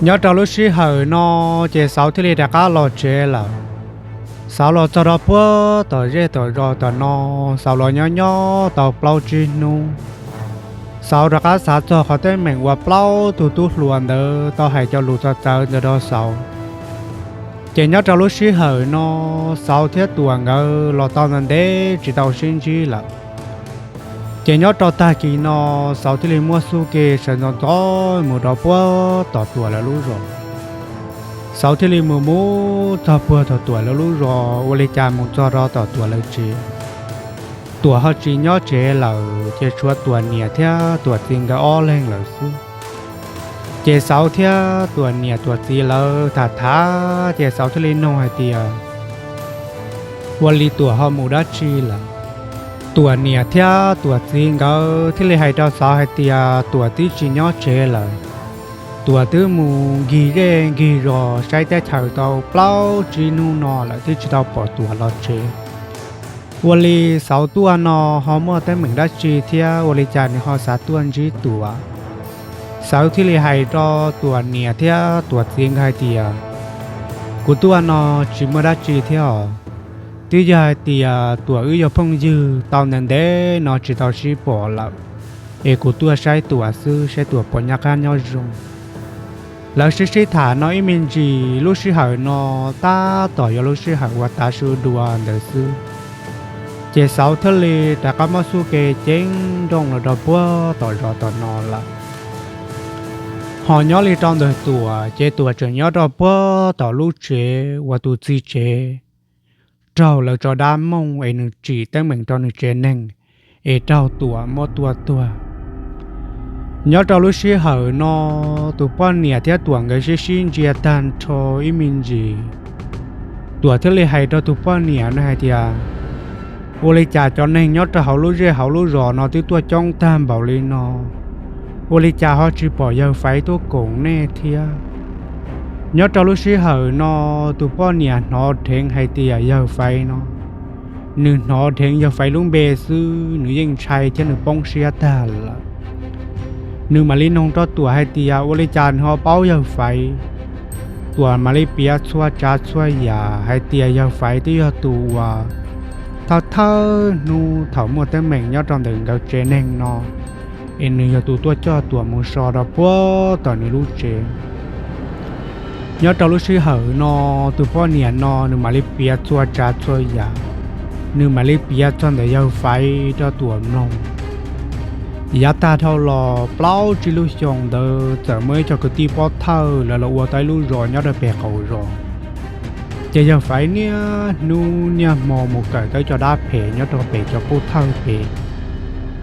Nyob rau lub sij hawm no ces Xauv thiaj li rov qab los tsev lawm. Xauv los txog rau puag tom zej tom zos tom no, Xauv los nyob nyob tau plaub tsib hnub, Xauv rov qab xav txog qhov teeb meem uas plaub tug tub hluas ntawd tau hais cov lus txawv txawv ntawd rau Xauv. Ces nyob rau lub sij hawm no, Xauv thiab Tuam nkawd los tau ntev ntev tsis tau sib ntsib lawm. Ces nyob rau tag kis no, Xauv thiaj li muab xub ke sawv ntxov ntxov mus rau puag tom Tuam lawv lub zos. Xauv thiaj li mus mus txog puag tom Tuam lawv lub zos, ua li cas mus txog rau tom Tuam lawv tsev, Tuam ho tsis nyob tsev lawm, ces tshuav Tuam niam thiab Tuam txiv nkawd ob leeg lawm xwb. Ces Xauv thiab Tuam niam Tuam txiv lawv tham tham, ces Xauv thiaj li nug hais tias, ua li Tuam ho mus dab tsi lawm? Tuam niam thiab Tuam txiv nkawd thiaj li hais rau Xauv hais tias Tuam twb tsis nyob tsev lawm, Tuam twb mus nkig zej nkig zos saib teb chaws tau plaub tsib hnub no lawm twb tsis tau pom Tuam los tsev. Ua li Xauv tuaj no ho muaj teeb meem dab tsi thiab ua li cas nws ho xav tuaj ntsib Tuam? Xauv thiaj li hais rau Tuam niam thiab Tuam txiv nkawd hais tias, kuv tuaj no tsis muaj dab tsi thiab os, twb yog hais tias Tuam wb yog phooj ywg tau ntev ntev no tsis tau sib pom lawm, es kuv tuaj saib Tuam xwb, saib Tuam puas nyob qab nyob zoo. Lawv sib sib tham no ib me ntsis, lub sij hawm no tab tom yog lub sij hawm uas tav su dua ntawd xwb, ces Xauv thiaj li rov qab muab xub ke ceeb nrooj los rau puag tom zos tom no lawm. Ho nyob li rau ntawm Tuam ces Tuam tseem nyob rau puag tom lub tsev uas tus txiv tsev raug lawv tso dab mooj es nws tsim teeb meem rau nws tsev neeg, es raug Tuam muab tua tuag. Nyob rau lub sij hawm no, tus poj niam thiab Tuam nkawd sib sib ntsia tag nrho ib me ntsis, Tuam thiaj li hais rau tus poj niam no hais tias, ua li cas cov neeg nyob rau hauv lub zej hauv lub zos no twb tuaj coob tag npaum li no, ua li cas ho tsis pom yawg Faiv tuaj koom nej thiab? Nyob rau lub sij hawm no, tus poj niam hnov dheev hais tias yawg Faiv no, nws hnov dheev yawg Faiv lub npe xwb nws yeej ntshai thiab nws poob siab tag lawm. Nws mam li nug rau Tuam hais tias ua li cas nws ho paub yawg Faiv. Tuam mam li piav txhua tsav txhua yam hais tias yawg Faiv twb yog tus uas thawj thawj hnub thaum muaj teeb meem nyob rau ntawm nkawd tsev neeg no, es nws yog tus tuaj coj Tuam mus so rau puag tom nws lub tsev. Nyob rau lub sij hawm no, tus poj niam no nws mam li piav txhua tsav txhua yam, nws mam li piav txog ntawm yawg Faiv rau Tuam mloog. Yav tag dhau los plaub tsib lub xyoo ntawd txawm muaj ib co kwv tij pov thawj lawv los ua tau ib lub zos nyob rau pem qaum zos. Ces yawg Faiv niaj hnub niaj hmo mus kawm tau cov dab phem nyob rau pem cov pov thawj pem.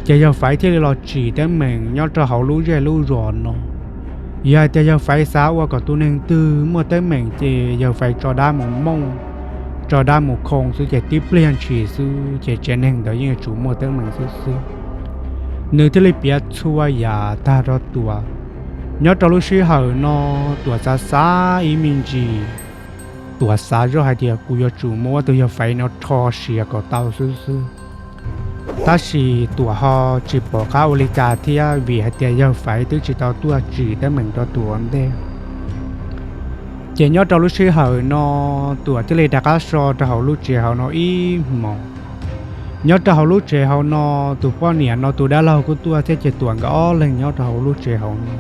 Ces yawg Faiv thiaj li los tsim teeb meem nyob rau hauv lub zej lub zos no. Yog hais tias yawg Faiv xav ua kom tus neeg twg muaj teeb meem ces yawg Faiv tso dab mus mooj, tso dab mus khoo xwb ces tib pliag ntshis xwb ces tsev neeg ntawd yeej yuav tsum muaj teeb meem xwb xwb. Nws thiaj li piav txhua yam tag rau Tuam. Nyob rau lub sij hawm no, Tuam xav xav ib me ntsis, Tuam xav zoj hais tias kuv yuav tsum muab tus yawg Faiv no rho siav kom tau xwb xwb. Tab sis Tuam ho tsis pom qab ua li cas thiab vim hais tias yawg Faiv twb tsis tau tuaj tsim teeb meem rau Tuam ua ntej. Ces nyob rau lub sij hawm no, Tuam thiaj li rov qab so rau hauv lub tsev hauv no ib hmos. Nyob rau hauv lub tsev hauv no, tus poj niam no tus dab laug kuj tuaj thiab ces Tuam nkawd ob leeg nyob rau hauv lub tsev hauv no.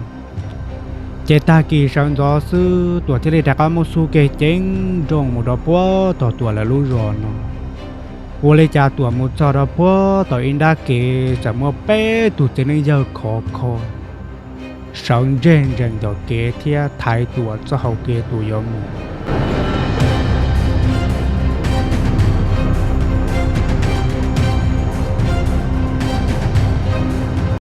Ces tag kis sawv ntxov xwb Tuam thiaj li rov qab muab xub ke ceeb nrooj mus rau puag tom Tuam lawv lub zos no. Ua li cas Tuam mus txog rau puag tom ib nrab kev txawm muaj peb tug txiv neej yawg khov kho sawv ntseg ntsees tom kev thiab thaiv Tuam txoj hau kev Tuam yuav mus.